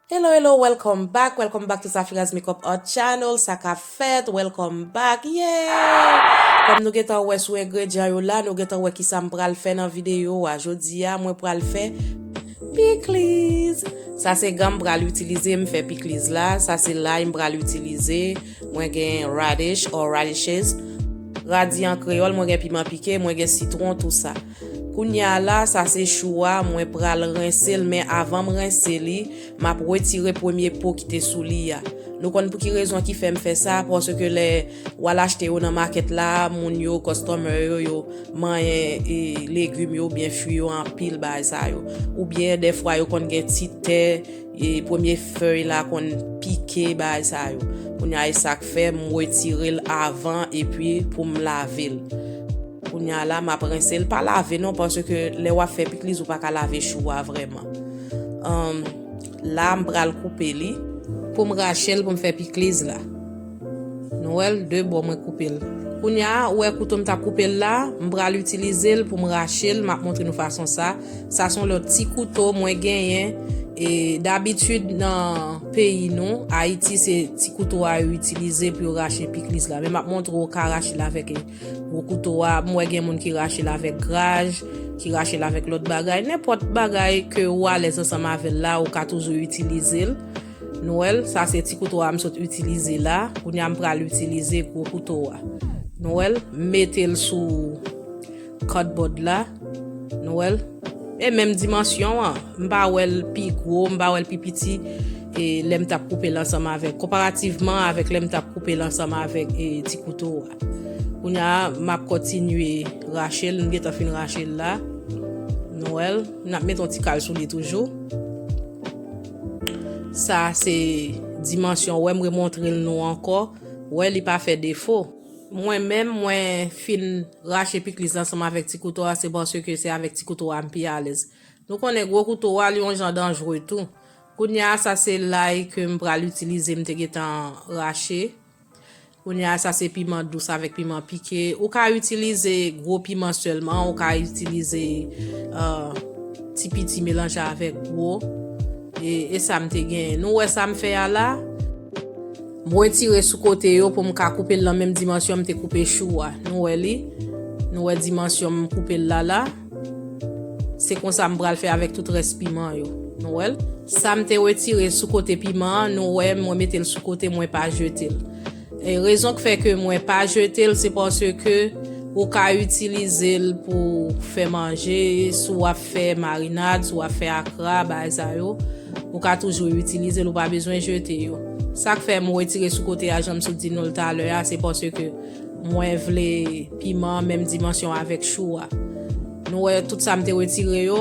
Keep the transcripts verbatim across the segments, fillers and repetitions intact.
Hello, hello, welcome back, welcome back to Safiras Makeup Art Channel. Sa k ap fèt, welcome back, yeah! Kòm nou gentan wè sou engredyan yo la, nou gentan wè kisa m pral fè nan videyo a. Jodi a, mwen pral fè pikliz. Sa se gan m pral itilize, m fè pikliz la. Sa se lay m pral itilize. Mwen gen radish or radishes. Radi an kreyòl, mwen gen piman pike, mwen gen sitwon, tou sa. Kounye a la, sa se chou a, mwen pral rense l, men avan m rense li, m ap retire premye po ki te sou li a. Nou konn pou ki rezon ki fè m fè sa, paske lè w al achte yo nan makèt la, moun yo, customer yo, yo manyen e, legim yo oubyen fwi yo anpil, bagay sa yo. Oubyen dèfwa yo konn gen ti tè, e, premye fèy la konn pike, bagay sa yo. Kounye a, e sa k fè m retire l avan epi pou m lave l. Kounye a la, m ap rense l. Pa lave non, paske lè w ap fè pikliz, ou pa ka lave chou a vrèman. Anm, la, m pral koupe li pou m rache l pou m fè pikliz la. Nou wè l, de bò mwen koupe l. Kounye a, ou wè kouto m t ap koupe l la, m pral itilize l pou m rache l, m ap montre nou fason sa. Sa se yon lòt ti kouto mwen genyen. E dabitid nan peyi nou, Ayiti, se ti kouto a yo itilize pou yo rache pikliz la. Men m ap montre w ou ka rache l avèk gwo kouto a. M wè gen moun ki rache l avèk graj, ki rache l avèk lòt bagay. Nenpòt bagay ke ou alèz ansanm avè l la, ou ka toujou itilize l. Nou wè l, sa se ti kouto a m sot itilize la. Kounye a m pral itilize gwo kouto a. Nou wè l, m mete l sou cardboard la. Nou wè l. E menm dimansyon an, m pa wè l pi gwo, m pa wè l pi piti, e lè m t ap koupe l ansanm avèk, konparativman avèk lè m t ap koupe l ansanm avèk, e, ti kouto a. Kounye a, m ap kontinye rache l, m gentan fin rache l la. Nou wè l, n ap mete yon ti kal sou li toujou. Sa se dimansyon, wè m remontre l nou ankò. Wè li pa fè defo. Mwen menm, mwen fin rache pikliz ansanm avèk ti kouto a, se paske se avèk ti kouto a m pi alèz. Nou konnen gwo kouto a, li yon jan danjre tou. Kounye a, sa se lay ke m pral itilize, m te gentan rache. Kounye a, sa se piman dous avèk piman pike. Ou ka itilize gwo piman sèlman, ou ka itilize, euh, ti piti melanje avèk gwo. E, e sa m te genyen. Nou wè sa m fè a la? Mwen tire sou kote yo pou m ka koupe l nan menm dimansyon m te koupe chou a. Nou wè li? Nou wè dimansyon m koupe l la la? Se konsa m pral fè avèk tout rès piman yo. Nou wè l? Sa m te retire sou kote piman an, nou wè mwen mete l sou kote, mwen pa jete l. E rezon k fè ke mwen pa jete l, se paske ou ka itilize l pou fè manje, si w ap fè marinad, si w ap fè akra, bagay sa yo, ou ka toujou itilize l, ou pa bezwen jete yo. Sa k fè m retire sou kote a, jan m sot di nou l talè a, se paske mwen vle piman an menm dimansyon avèk chou a. Nou wè tout sa m te retire yo,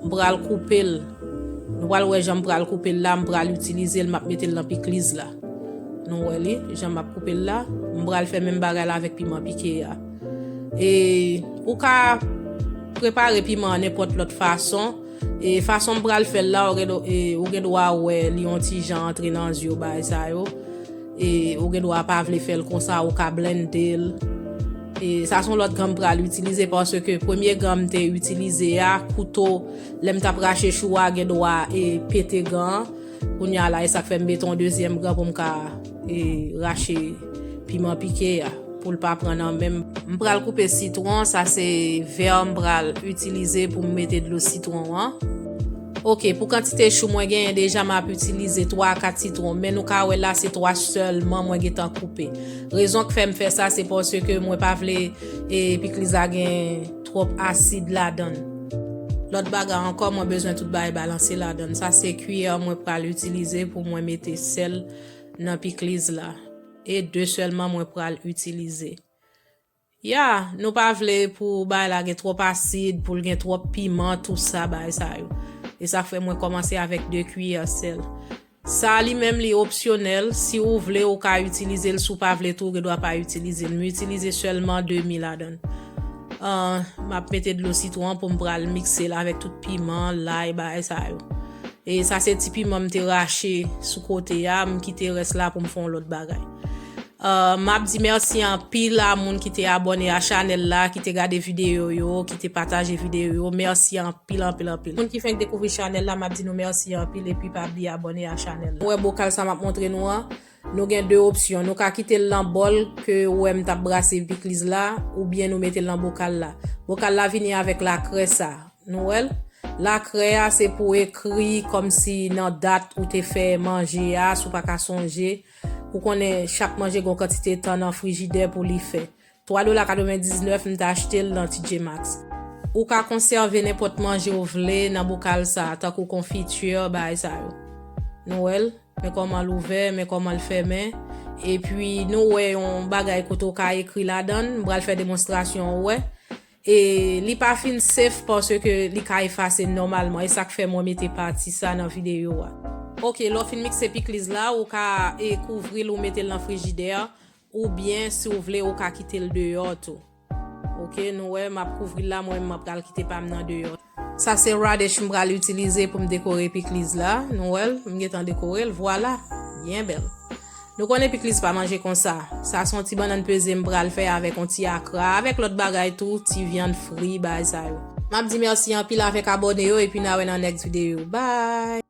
m pral koupe l. Nou pral wè jan m pral koupe l la, m pral itilize l, m ap mete l nan pikliz la. Nou wè li, jan m ap koupe l la, m pral fè menm bagay la avèk piman pike a. E ou ka prepare piman an nenpòt lòt fason. E fason m pral fè l la, ou gen dwa, e, ou gen dwa wè li yon ti jan antre nan zye w, bagay sa yo. E ou gen dwa pa vle fè l konsa, ou ka blende l. E sa se yon lòt gan m pral itilize, paske premye gan m te itilize a, kouto, lè m t ap rache chou a, gen dwa, e, pete gan an. Kounye a la, e sa k fè m mete yon dezyèm gan pou m ka, e, rache piman pike a, pou l pa pran nan men m. M pral koupe sitwon, sa se vè m pral itilize pou m mete dlo sitwon an. Oke, pou kantite chou mwen genyen deja, m ap itilize twa a kat sitwon, men nou ka wè la se twa sèlman mwen gentan koupe. Rezon k fè m fè sa, se paske mwen pa vle, e, pikliz la gen twòp asid ladan l. Lòt bagay ankò, mwen bezwen tout bagay balanse ladan l. Sa se kiyè mwen pral itilize pou mwen mete sèl nan pikliz la. E de sèlman mwen pral itilize. Ya, nou pa vle pou bagay la gen twòp asid, pou l gen twòp piman, tou sa, bagay sa yo. E sa k fè mwen kòmanse avèk de kiyè sèl. Sa li menm li opsyonèl, si ou vle ou ka itilize l, si w pa vle tou ou gen dwa pa itilize l. M itilize sèlman demi ladan l. Ah, m ap mete dlo sitwon pou m pral mikse l avèk tout piman, lay, bagay sa yo. E sa se ti piman m te rache sou kote a, m kite rès la pou m fè yon lòt bagay. Uh, m ap di mèsi anpil a moun ki te abòne a chanèl la, ki te gade videyo yo, ki te pataje videyo yo. Mèsi anpil, anpil, anpil. Moun ki fenk dekouvri chanèl la, m ap di nou mèsi anpil epi pa bliye abòne a chanèl la. Ou wè bokal sa m ap montre nou an? Nou gen de opsyon. Nou ka kite l nan bòl ke ou wè m t ap brase pikliz la, oubyen nou mete l nan bokal la. Bokal la vini avèk lakrè sa. Nou wè l? Lakrè a se pou ekri kòmsi nan dat ou te fè manje a, si w pa ka sonje. Ou konnen chak manje gen yon kantite tan nan frijidè pou li fè. Twa dola katrevendiznèf m t achte l nan T J Maxx. Ou ka konsève nenpòt manje w vle nan bokal sa, tankou konfiti, bagay sa yo. Nou wè l? Men kòman l ouvè, men kòman l fèmen. Epi nou wè yon bagay kote w ka ekri ladan l. M pral fè demonstrasyon ou wè. E li pa fin safe paske li ka efase nòmalman. E sa k fè mwen mete pati sa nan videyo a. Ok, lè w fin mikse pikliz la, ou ka e kouvri l ou mete l nan frijidè. Oubyen, si w vle, ou ka kite l deyò tou. Ok, nou wè, m ap kouvri l la, mwen menm m ap pral kite pa m nan deyò. Sa se radish m pral itilize pou m dekore pikliz la. Nou wè l, m gentan dekore l, vwala, byen bèl. Nou konnen pikliz pa manje konsa. Sa se yon ti bannann peze m pral fè avèk yon ti akra, avèk lòt bagay tou, ti vyann fri, bagay sa yo. M ap di mèsi anpil avèk abòne yo, epi n a wè nan next videyo. Bye!